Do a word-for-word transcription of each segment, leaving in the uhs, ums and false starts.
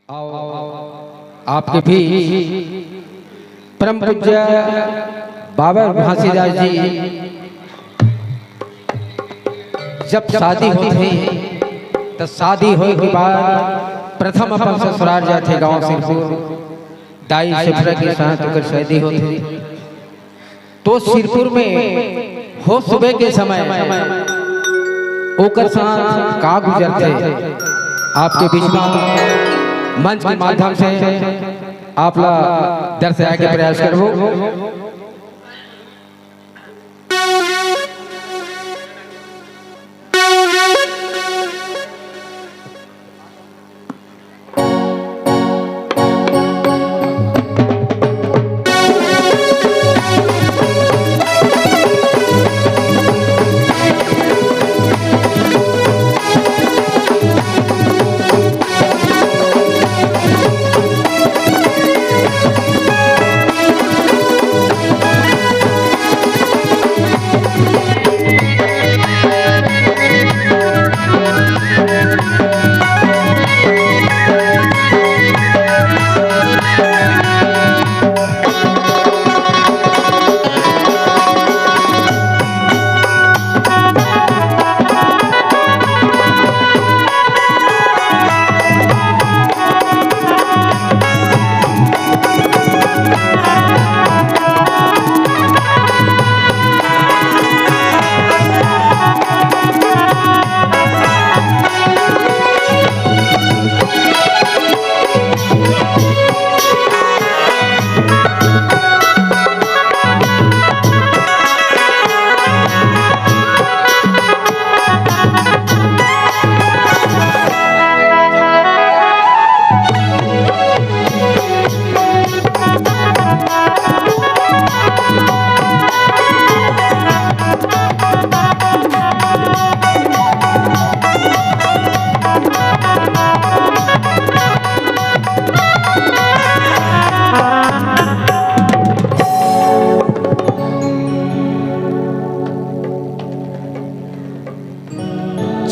अउ आपके बीच परम पूज्य बाबा घासीदास जी जब शादी होथे, त शादी होए के बाद प्रथम अपन ससुराल जाथे गांव सिरपुर, दाई सिरपुर के साथ ओकर शादी होथे। तो सिरपुर में हो सुबह के समय ओकर साथ का गुजरथे, आपके बीच में मंच के माध्यम से आप ला दर्शाए के प्रयास करबो।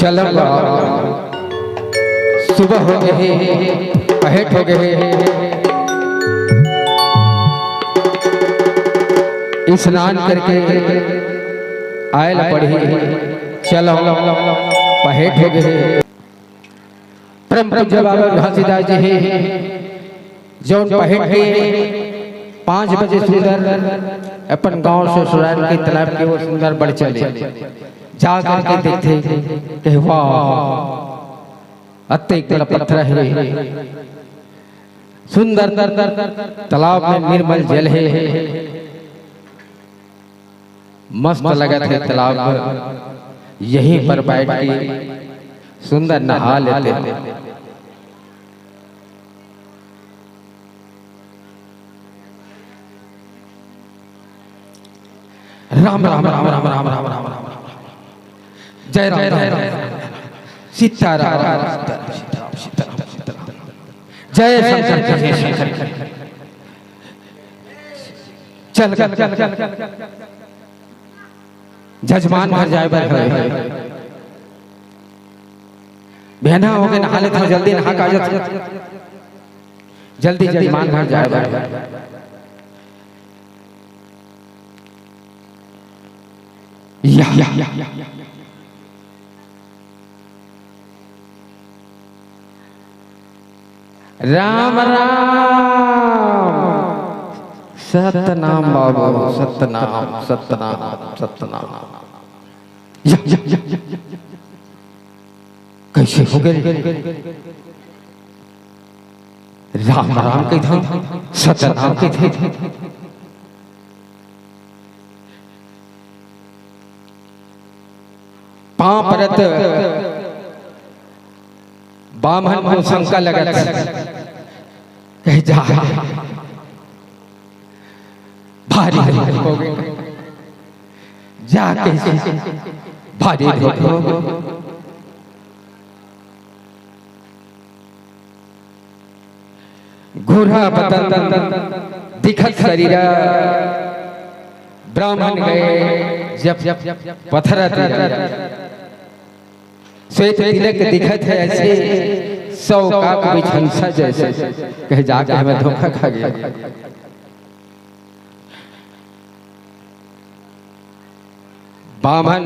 चलो, सुबह हो गे हे, पहेट हो गे हे, स्नान करके आए ला पड़ही। चलो, पहेट हो गे हे। परम पूज्य बाबा घासीदास जी हे, जौन पहेट के पाँच बजे सुंदर अपन गांव ससुराल के तालाब के वो सुंदर बढ़ चले, जा करके देखथे, कहे, "वाह, अतेक बड़ा पथरा हे, सुंदर तालाब में निर्मल जल हे।" मस्त लगत हे तालाब, यहीं पर बैठ के सुंदर नहा लेते हैं। राम राम राम राम राम राम राम राम राम। जय राम, जय राम, जय राम। सीताराम, सीताराम, सीताराम, सीताराम, सीताराम। जय शंकर, जय शंकर। चल, चल, चल, चल। जजमान घर जाए बर हवे। बेहना हो गे, नहा लेथव, जल्दी नहा के आ जाथव। जल्दी जजमान घर जाए बर। या, या, या, या। राम राम। सतनाम बाबू, सतनाम, सतनाम, सतनाम। या, या, या, या, या, या। कइसे हो गे? राम राम कहिथे, सतनाम कहिथे। पांव परत बाम्हन को शंका लगत, कहे, "जा, भारी धोखा हो गे।" जा कहिसे, "भारी धोखा हो गे।" गोरा बदन, दिखत सरीरा, ब्राह्मण गए जब पथरा तीरा। श्वेत तिलक दिखत हे अइसे, सौ का कोई छंसा जैसे कहे जाके हमें धोखा खा गया। बामन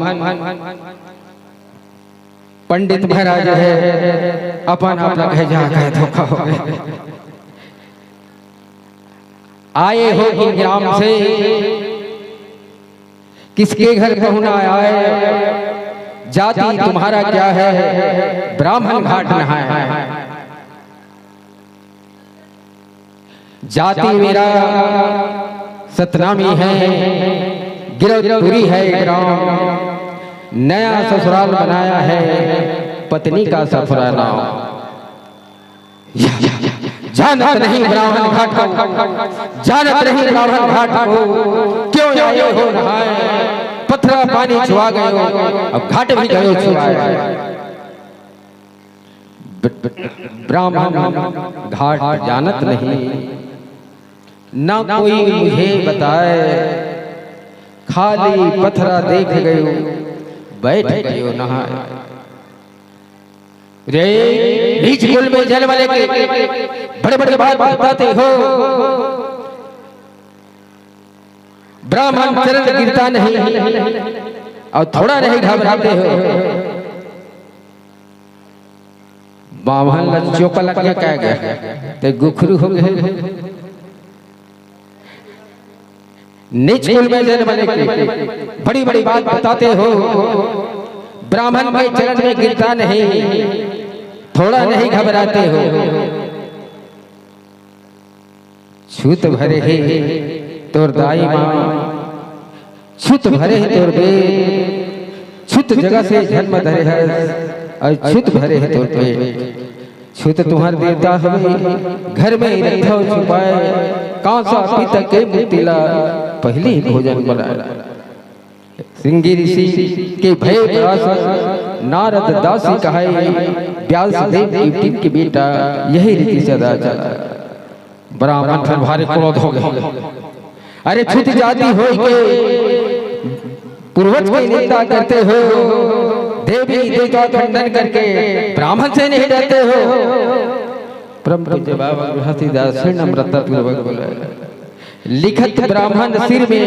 पंडित महाराज है, अपन आप लग है, जहाँ कहे धोखा हो गए। आए हो किन ग्राम से, किसके घर पहुना आए, जाति तुम्हारा क्या है, ब्राह्मण घाट नहाए। जाति मेरा सतनामी है, गिरौदपुरी है ग्राम, नया ससुराल बनाया है, पत्नी का ससुरा नाम। जानत नहीं ब्राह्मण घाट को, जानत नहीं ब्राह्मण घाट को, क्यों आए हो नहाए, पथरा पानी छुआ गयो, अब घाट भी गयो छुआए। ब-, ब-, ब्राह्मण घाट जानत नहीं, ना कोई मुझे बताए, खाली पथरा देख गयो, बैठ गयो नहाए। रे, नीच कुल में जन्म लेके बड़े बड़े बात बताते हो, ब्राह्मण चरण गिरता नहीं और थोड़ा नहीं घबराते हो। बामन ला चोका लग गया, कह गया, ते गुखरू हो गए। नीच कुल में जन्म लेके बड़ी बड़ी बात बताते हो, ब्राह्मण के चरण में गिरता नहीं, थोड़ा नहीं घबराते हो। छूत भरे हे तोर दाई माँ, छूत भरे हे तोर बेट, छूत जगह से जन्म धरे हस, और छूत भरे हे तोर पेट। छूत तुम्हार देवता हवे, घर में ही रखो छुपाए, कांसा पीतल के मूर्ति ला पहले ही भोजन बनाए। श्रृंगी ऋषि के भय त्रास, नारद दासी कहाए, व्यास देव की टीम के बेटा, यही रीति सदा चला। ब्राह्मण फिर भारी क्रोध हो गए। अरे छूत जाति होई के पूर्वज की निंदा करते हो, देवी देवता खंडन करके ब्राह्मण से नहीं डरते हो। परम पूज्य बाबा घासीदास से नम्रता पूर्वक बोला, लिखत ब्राह्मण सिर में,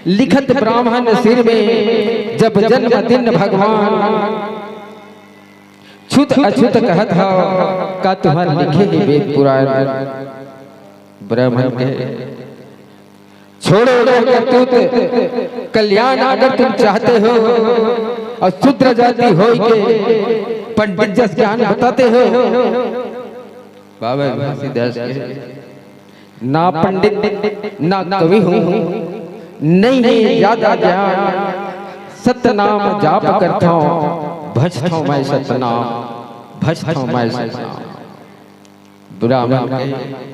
लिखत ब्राह्मण सिर में, जब जन्म दिन भगवान। छूत अछूत कहत हव, का तुम्हार लिखे हे वेद पुराण? ब्राह्मण कहे, छोड़ो यह करतूत, कल्याण अगर तुम चाहते हो, और शूद्र जाति होई के पंडित जस ज्ञान बताते हो। बाबा घासीदास के, ना पंडित ना कवि हूँ, नहीं है ज्यादा ज्ञान, सतनाम जाप करता हूँ, भजता हूँ मैं सतनाम, भजता हूँ मैं सतनाम। ब्राह्मण के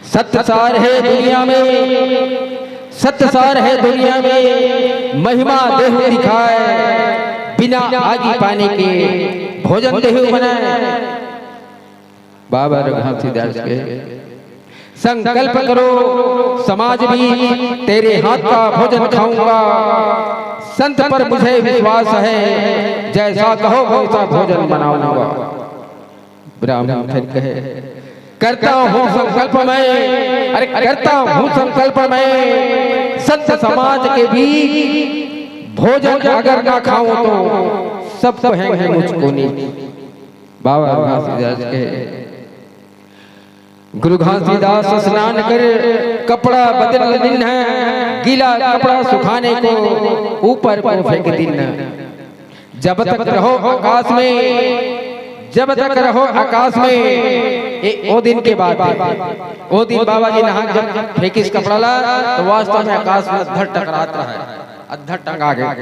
सत सार है दुनिया में, सत सार है दुनिया में, महिमा देहु दिखाए, बिना आगी पानी के भोजन देहु बनाए। बाबा घासीदास के संकल्प करो, समाज भी तेरे हाथ का भोजन खाऊंगा, संत पर मुझे विश्वास है, जैसा कहो वैसा भोजन बनाऊंगा। ब्राह्मण फिर कहे, करता हूँ संकल्प मैं, अरे करता हूँ संकल्प मैं, संत समाज के बीच भोजन अगर ना खाऊं तो सब कहेंगे मुझको नीच। बाबा घासीदास के, गुरु घासीदास स्नान कर कपड़ा बदल निन्ह, गीला कपड़ा सुखाने को ऊपर को फेंक दिन। जब तक रहो आकाश में, जब तक रहो आकाश में, ए, ओ दिन के बात है। ओ दिन बाबा जी नहा जब फेंकिस कपड़ा ला, तो वास्तव में आकाश में अद्धर टकरात रहा है, अद्धर टंगा गए।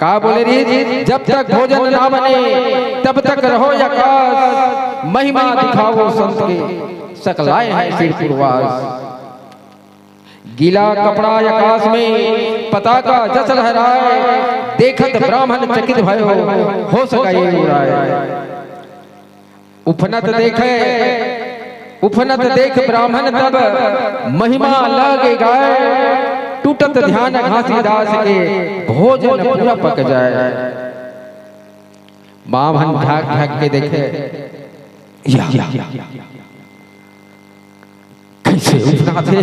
का बोले रे, जब तक भोजन ना बने, तब तक रहो आकाश, महिमा दिखाओ संत के, सकलाए हैं सिर पुरवास। गीला कपड़ा आकाश में पताका जस लहराए, देखत ब्राह्मण चकित भयो, होस गए उड़ाए। उफनत देखे, उफनत देख ब्राह्मण तब, महिमा लागे गाए, टूटत ध्यान घासीदास के, भोजन पूरा पक जाए। बामन झांक झांक के देखे, या, या, या, कैसे उपनाथे,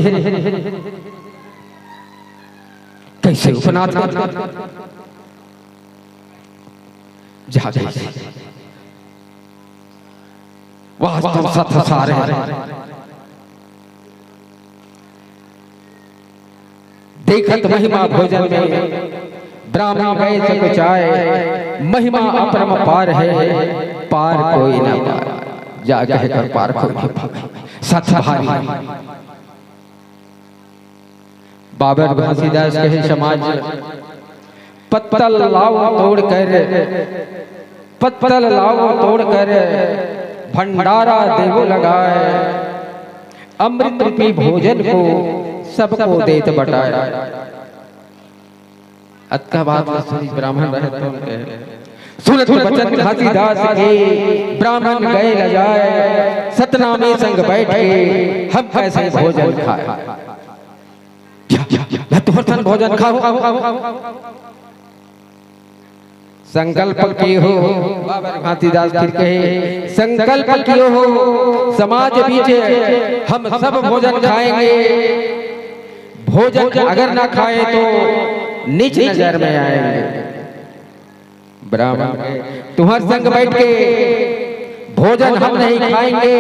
कैसे उपनाथे, जाके वास्तव सत सारे। देखत महिमा भोजन में, ब्राह्मण गए सकुचाए, महिमा अपरम पार है, पार कोई ना पाए। जा कहे कर पार कोई ना पाए। सत भारी। बाबर घासीदास कहे समाज, पत्तल लाओ तोड़ कर, पत्तल लाओ तोड़ कर, भंडारा देवो लगाए, अमृत रूपी भोजन को सबको देत बटाए। अतका बात ला सुनी ब्राह्मण रहे तो उनके, सुनत बचन घासीदास के, ब्राह्मण गए लजाए, सतनामी संग बैठ के हम कैसे भोजन खाए। ला तुहर सन भोजन खाहूं। संकल्प कियो हो, बाबर घासीदास फिर कहे, संकल्प कियो हो, समाज बीच हम सब भोजन खाएंगे, भोजन अगर ना खाए तो नीच नजर में आएंगे। ब्राह्मण कहे, तुहर संग बैठ के भोजन हम नहीं खाएंगे,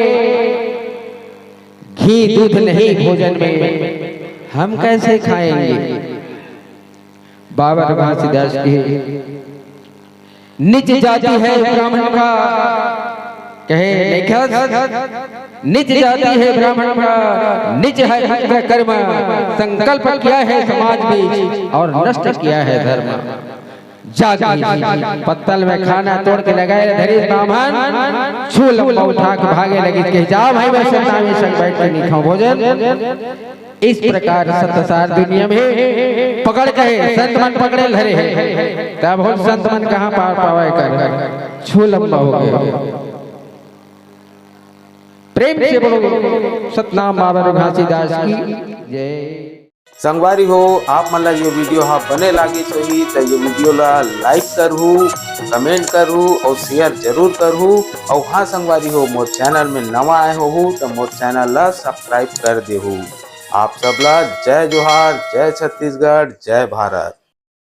घी दूध नहीं भोजन में, हम कैसे खाएंगे? बाबर घासीदास के नीच जाति है ब्राह्मण का, कहे लेखक, नीच जाति है ब्राह्मण का, नीच है अंत कर्म, संकल्प किया है समाज बीच और नष्ट किया है धर्म। जाके पत्तल में खाना तोड़ के लगाए धरी ब्राह्मण, छू लंबा उठा के भागे लगी, कहे, जा भाई, मैं सतनामी संग बैठ के नहीं खाऊं भोजन। इस प्रकार सत सार दुनिया में पकड़ के संत मन पकड़े ल धरे हैं। तब हम संत मन कहाँ पार पावे कर, छू लंबा हो गए। प्रेम से बोलो सतनाम बाबा घासीदास की जय। संगवारी हो, आप मन ला ये वीडियो हा बने लागिस होही त ये वीडियो ला like करहू, comment करहू और share जरूर करहू। और हाँ संगवारी हो, मोर channel में नवा आए होहू त मोर channel ला subscribe कर देहू। आप सब ला जय जोहार, जय छत्तीसगढ़, जय भारत।